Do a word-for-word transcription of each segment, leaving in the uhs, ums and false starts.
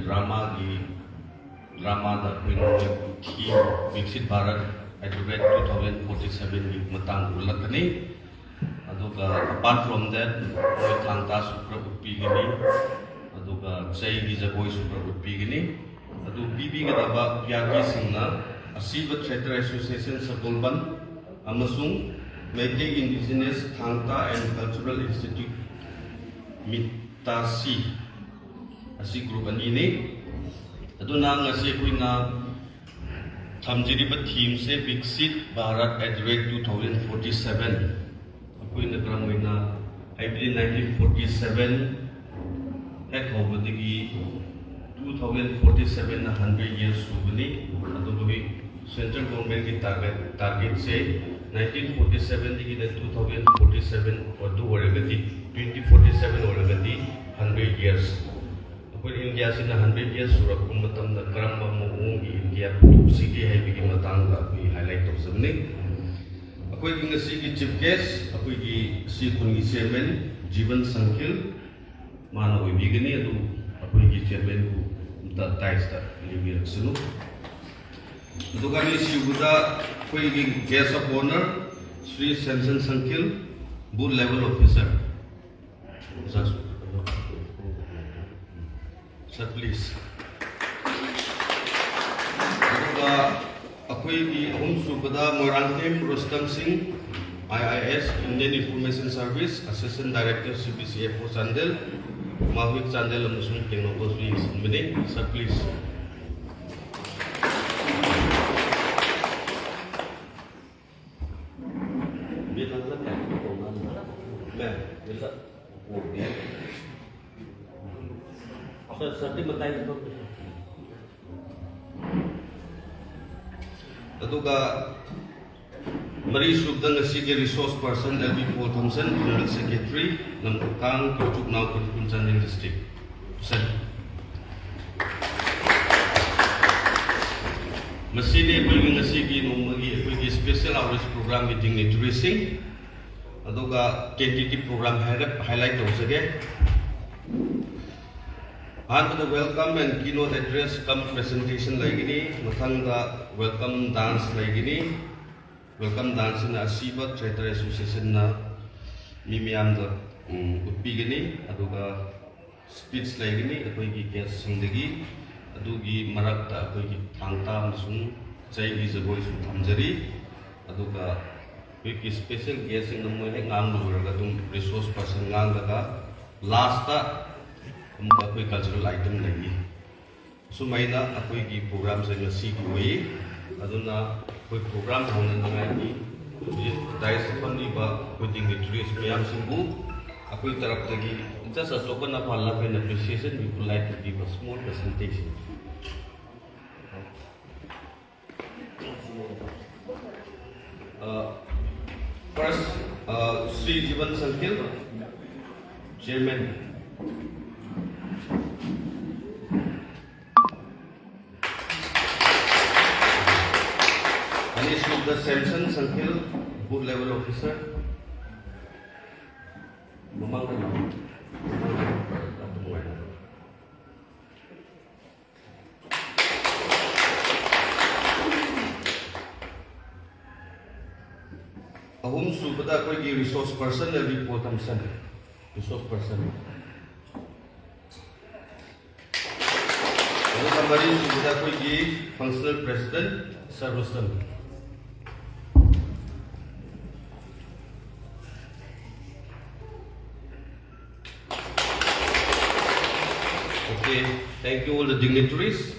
ꯗ꯭ꯔꯃꯥꯒꯤ ꯗ꯭ꯔꯃꯥꯗ ꯑꯩꯈꯣꯏꯅ theme Viksit Bharat at the rate two thousand forty ꯁꯚꯦꯟꯒꯤ ꯃꯇꯥꯡꯗ ꯎꯠꯂꯛꯀꯅꯤ꯫ ꯑꯗꯨꯒ apart from that, ꯑꯩꯈꯣꯏ ꯊꯥꯡ ꯇꯥꯁꯨ ꯈꯔ ꯎꯠꯄꯤꯒꯅꯤ, ꯑꯗꯨꯒ ꯆꯩꯒꯤ ꯖꯒꯣꯏꯁꯨ ꯈꯔ ꯎꯠꯄꯤꯒꯅꯤ꯫ ꯑꯗꯨ ꯄꯤꯕꯤꯒꯗꯕ ꯌꯥꯒꯤꯁꯤꯡꯅ ꯑꯁꯤꯕ Theatre Association ꯁꯒꯣꯜꯕꯟ ꯑꯃꯁꯨꯡ Meitei Indigenous Thangta and Cultural Institute, ꯃꯤꯇꯥꯁꯤ, ꯑꯁꯤ ꯒ꯭ꯔꯨꯞ ꯑꯅꯤꯅꯤ꯫ ꯑꯗꯨꯅ ꯉꯁꯤ ꯑꯩꯈꯣꯏꯅ ꯊꯝꯖꯔꯤꯕ ꯊꯤꯝꯁꯦ Viksit Bharat at the rate two thousand forty seven. ꯑꯩꯈꯣꯏꯅ ꯀꯔꯝ ꯑꯣꯏꯅ ꯍꯥꯏꯕꯗꯤ ꯅꯥꯏꯟꯇꯤꯟ ꯐꯣꯔꯇꯤ ꯁꯚꯦꯟ ꯍꯦꯛ ꯍꯧꯕꯗꯒꯤ ꯇꯨ ꯊꯥꯎꯖꯟ ꯐꯣꯔꯇꯤ ꯁꯚꯦꯟꯅ ꯍꯟꯗ꯭ꯔꯦꯠ ꯌꯔꯁ ꯁꯨꯕꯅꯤ꯫ ꯑꯗꯨꯒꯤ ꯁꯦꯟꯇ꯭ꯔꯦꯜ ꯒꯣꯔꯃꯦꯟꯒꯤ ꯇꯥꯔꯒꯦꯠ ꯇꯥꯔꯒꯦꯠꯁꯦ ꯅꯥꯏꯟꯇꯤꯟ ꯐꯣꯔꯇꯤ ꯁꯚꯦꯟꯗꯒꯤꯅ ꯇꯨ ꯊꯥꯎꯖꯟ ꯐꯣꯔꯇꯤ ꯁꯚꯦꯟ ꯑꯗꯨ ꯑꯣꯏꯔꯒꯗꯤ, ꯇ꯭ꯋꯦꯟꯇꯤ ꯐꯣꯔꯇꯤ ꯁꯚꯦꯟ ꯑꯣꯏꯔꯒꯗꯤ ꯍꯟꯗ꯭ꯔꯦꯠ ꯌꯔꯁ꯫ ꯑꯩꯈꯣꯏ ꯏꯟꯗꯤꯌꯥꯁꯤꯅ ꯍꯟꯗ꯭ꯔꯦꯠ ꯌꯔꯁ ꯁꯨꯔꯛꯄ ꯃꯇꯝꯗ ꯀꯔꯝꯕ ꯃꯑꯣꯡꯒꯤ ꯏꯟꯗꯤꯌꯥ ꯄꯨꯊꯣꯛꯁꯤꯒꯦ ꯍꯥꯏꯕꯒꯤ ꯃꯇꯥꯡꯗ ꯑꯩꯈꯣꯏ ꯍꯥꯏꯂꯥꯏꯠ ꯇꯧꯖꯕꯅꯤ꯫ ꯑꯩꯈꯣꯏꯒꯤ ꯉꯁꯤꯒꯤ ꯆꯤꯐ ꯒꯦꯁ ꯑꯩꯈꯣꯏꯒꯤ ꯁꯤ ꯈꯨꯟꯒꯤ ꯆꯤꯌꯔꯃꯦꯟ ꯖꯤꯕꯟ ꯁꯪꯈꯤꯜ ꯃꯥꯅ ꯑꯣꯏꯕꯤꯒꯅꯤ꯫ ꯑꯗꯨ ꯑꯩꯈꯣꯏꯒꯤ ꯆꯤꯌꯔꯃꯦꯟꯕꯨ ꯑꯝꯇ ꯗꯥꯏꯁꯇ ꯂꯦꯡꯕꯤꯔꯛꯁꯅꯨ꯫ ꯑꯗꯨꯒ ꯑꯅꯤꯁꯨꯕꯗ ꯑꯩꯈꯣꯏꯒꯤ guest of honour Shri Samson Shangkhil, booth level officer. Sir, please. ꯑꯗꯨꯒ ꯑꯩꯈꯣꯏꯒꯤ ꯑꯍꯨꯝꯁꯨꯕꯗ ꯃꯣꯏꯔꯥꯡꯊꯦꯝ ꯔꯨꯁꯇꯝ ꯁꯤꯡ, ꯑꯥꯏ ꯑꯥꯏ ꯑꯦꯁ, Indian Information Service, Assistant Director, C B C F O Chandel, ꯃꯥꯍꯨꯏ Chandel ꯑꯃꯁꯨꯡ ꯇꯦꯡꯅꯧꯄꯜꯁꯨ ꯌꯦꯡꯁꯤꯟꯕꯅꯤ꯫ Sir, please. Ma'am, sir, sir, ꯑꯗꯨꯒ ꯃꯔꯤꯁꯨꯕꯗ ꯉꯁꯤꯒꯤ resource person L B Paul Thompson, General Secretary, ꯂꯝꯀꯣꯛꯊꯥꯡ ꯀꯩꯆꯨꯛꯅꯥꯎ ꯈꯨꯟ, Chandel district꯫ ꯃꯁꯤꯅꯤ ꯑꯩꯈꯣꯏꯒꯤ ꯉꯁꯤꯒꯤ ꯅꯣꯡꯃꯒꯤ ꯑꯩꯈꯣꯏꯒꯤ special outreach program ꯒꯤ dignitary ꯁꯤꯡ꯫ ꯑꯗꯨꯒ tentative program ꯍꯥꯏꯔꯞ highlight ꯇꯧꯖꯒꯦ꯫ ꯑꯍꯥꯟꯕꯗ welcome and keynote address cum presentation ꯂꯩꯒꯅꯤ꯫ ꯃꯊꯪꯗ welcome dance ꯂꯩꯒꯅꯤ꯫ Welcome danceꯁꯤꯅ ꯑꯁꯤꯕ Theatre Associationꯅ ꯃꯤ ꯃꯤꯌꯥꯝꯗ, ꯎꯝ, ꯎꯠꯄꯤꯒꯅꯤ꯫ ꯑꯗꯨꯒ speech ꯂꯩꯒꯅꯤ ꯑꯩꯈꯣꯏꯒꯤ guestꯁꯤꯡꯗꯒꯤ꯫ ꯑꯗꯨꯒꯤ ꯃꯔꯛꯇ ꯑꯩꯈꯣꯏꯒꯤ ꯊꯥꯡ ꯇꯥ ꯑꯃꯁꯨꯡ ꯆꯩꯒꯤ ꯖꯒꯣꯏꯁꯨ ꯊꯝꯖꯔꯤ꯫ ꯑꯗꯨꯒ ꯑꯩꯈꯣꯏꯒꯤ special guestꯁꯤꯡꯅ ꯃꯣꯏ ꯍꯦꯛ ꯉꯥꯡꯕ ꯂꯣꯏꯔꯒ ꯑꯗꯨꯝ resource person ꯉꯥꯡꯂꯒ lastꯇ ꯑꯃꯨꯛꯀ ꯑꯩꯈꯣꯏ cultural item ꯂꯩꯅꯤ꯫ ꯁꯨꯃꯥꯏꯅ ꯑꯩꯈꯣꯏꯒꯤ programꯁꯦ ꯉꯁꯤꯒꯤ ꯑꯣꯏ꯫ ꯑꯗꯨꯅ ꯑꯩꯈꯣꯏ program ꯍꯧꯅꯅꯉꯥꯏꯒꯤ ꯍꯧꯖꯤꯛ daisꯇ ꯐꯝꯂꯤꯕ ꯑꯩꯈꯣꯏ dignitaries ꯃꯌꯥꯝꯁꯤꯡꯕꯨ ꯑꯩꯈꯣꯏ ꯇꯔꯞꯇꯒꯤ just a token of our love and appreciation, we would like to give a small presentation. Uh, first, uh, Sri Jivan Sangkhil, Chairman. Anish Gupta Samson Sangkhil, Booth Level Officer. ꯃꯃꯥꯡꯗ ꯂꯥꯛꯑꯣ꯫ ꯃꯃꯥꯡꯗ ꯂꯥꯛꯑꯣ꯫ ꯑꯍꯨꯝ ꯁꯨꯕꯗ ꯑꯩꯈꯣꯏꯒꯤ resource person L B Pothamson, resource person꯫ ꯑꯗꯨꯒ ꯃꯔꯤ ꯁꯨꯕꯗ ꯑꯩꯈꯣꯏꯒꯤ functional president sir Rustam. Okay, thank you all the dignitaries.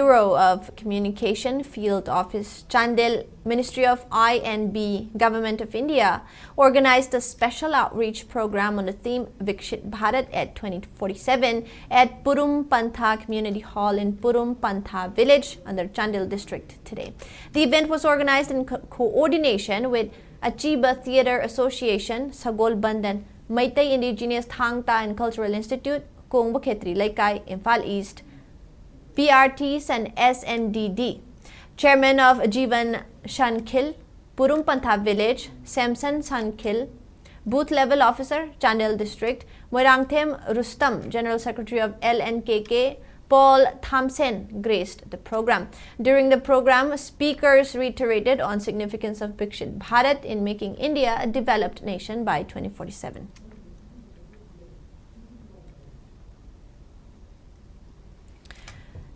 Bureau of Communication, Field Office, Chandel, Ministry of I and B, Government of India, organized a special outreach program on the theme Vikshit Bharat at twenty forty-seven at Purum Pantha Community Hall in Purum Pantha Village under Chandel District today. The event was organized in co- coordination with Achiba Theatre Association, Sagol Bandan, Meitei Indigenous Thangta and Cultural Institute, Kongba Khetri Leikai, Imphal East, P R Ts and S N D D. Chairman of Jivan Shankhil, Purum Pantha Village, Samson Shankhil, Booth Level Officer, Chandel District, Moirangthem Rustam, General Secretary of L N K K, Paul Thamsen graced the program. During the program, speakers reiterated on significance of Vikshit Bharat in making India a developed nation by twenty forty-seven.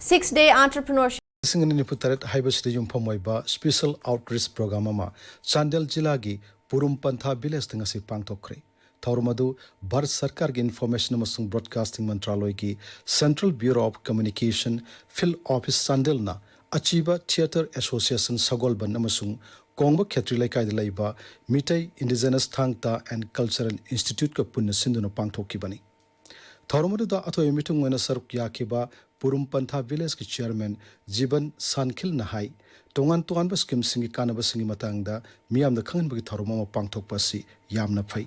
Six-day entrepreneurship. ꯂꯤꯁꯤꯡ ꯑꯅꯤ ꯅꯤꯐꯨ ꯇꯔꯦꯠ ꯍꯥꯏꯕꯁꯤꯗ ꯌꯨꯝꯐꯝ ꯑꯣꯏꯕ Special Outreach Program ꯑꯃ ꯆꯥꯟꯗꯦꯜ ꯖꯤꯂꯥꯒꯤ ꯄꯨꯔꯨꯝ ꯄꯟꯊꯥ ꯚꯤꯂꯦꯖꯇ ꯉꯁꯤ ꯄꯥꯡꯊꯣꯛꯈ꯭ꯔꯦ꯫ ꯊꯧꯔꯝ ꯑꯗꯨ ꯚꯥꯔꯠ ꯁꯔꯀꯥꯔꯒꯤ ꯏꯟꯐꯣꯔꯃꯦꯁꯟ ꯑꯃꯁꯨꯡ ꯕ꯭ꯔꯣꯗꯀꯥꯁꯇꯤꯡ ꯃꯟꯇ꯭ꯔꯥꯂꯣꯏꯒꯤ Central Bureau of Communication, Field Office ꯆꯥꯟꯗꯦꯜꯅ ꯑꯆꯤꯕ Theatre Association ꯁꯒꯣꯜꯕꯟ ꯑꯃꯁꯨꯡ ꯀꯣꯡꯕ ꯈꯦꯇ꯭ꯔꯤ ꯂꯩꯀꯥꯏꯗ ꯂꯩꯕ Meitei Indigenous Thangta and Cultural Instituteꯀ ꯄꯨꯟꯅ ꯁꯤꯟꯗꯨꯅ ꯄꯥꯡꯊꯣꯛꯈꯤꯕꯅꯤ꯫ ꯊꯧꯔꯝ ꯑꯗꯨꯗ ꯑꯊꯣꯏꯕ ꯃꯤꯊꯨꯡ ꯑꯣꯏꯅ ꯁꯔꯨꯛ ꯌꯥꯈꯤꯕ ꯄꯨꯔꯨꯝ ꯄꯟꯊꯥ ꯚꯤꯂꯦꯖꯀꯤ ꯆꯤꯌꯔꯃꯦꯟ ꯖꯤꯕꯟ ꯁꯥꯟꯈꯤꯜꯅ ꯍꯥꯏ, ꯇꯣꯉꯥꯟ ꯇꯣꯉꯥꯟꯕ ꯁ꯭ꯀꯤꯝꯁꯤꯡꯒꯤ ꯀꯥꯟꯅꯕꯁꯤꯡꯒꯤ ꯃꯇꯥꯡꯗ ꯃꯤꯌꯥꯝꯗ ꯈꯪꯍꯟꯕꯒꯤ ꯊꯧꯔꯝ ꯑꯃ ꯄꯥꯡꯊꯣꯛꯄ ꯑꯁꯤ ꯌꯥꯝꯅ ꯐꯩ꯫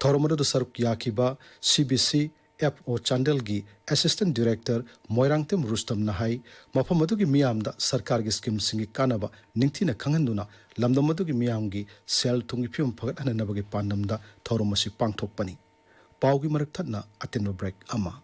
ꯊꯧꯔꯝ ꯑꯗꯨꯗ ꯁꯔꯨꯛ ꯌꯥꯈꯤꯕ C B C F O ꯆꯥꯟꯗꯦꯜꯒꯤ Assistant Director ꯃꯣꯏꯔꯥꯡꯊꯦꯝ ꯔꯨꯁꯇꯝꯅ ꯍꯥꯏ, ꯃꯐꯝ ꯑꯗꯨꯒꯤ ꯃꯤꯌꯥꯝꯗ ꯁꯔꯀꯥꯔꯒꯤ ꯁ꯭ꯀꯤꯝꯁꯤꯡꯒꯤ ꯀꯥꯟꯅꯕ ꯅꯤꯡꯊꯤꯅ ꯈꯪꯍꯟꯗꯨꯅ ꯂꯝꯗꯝ ꯑꯗꯨꯒꯤ ꯃꯤꯌꯥꯝꯒꯤ ꯁꯦꯜ ꯊꯨꯝꯒꯤ ꯐꯤꯕꯝ ꯐꯒꯠꯍꯟꯅꯕꯒꯤ ꯄꯥꯟꯗꯝꯗ ꯊꯧꯔꯝ ꯑꯁꯤ ꯄꯥꯡꯊꯣꯛꯄꯅꯤ꯫ ꯄꯥꯎꯒꯤ ꯃꯔꯛ ꯊꯠꯅ ꯑꯇꯦꯟꯕ ꯕ꯭ꯔꯦꯛ ꯑꯃ꯫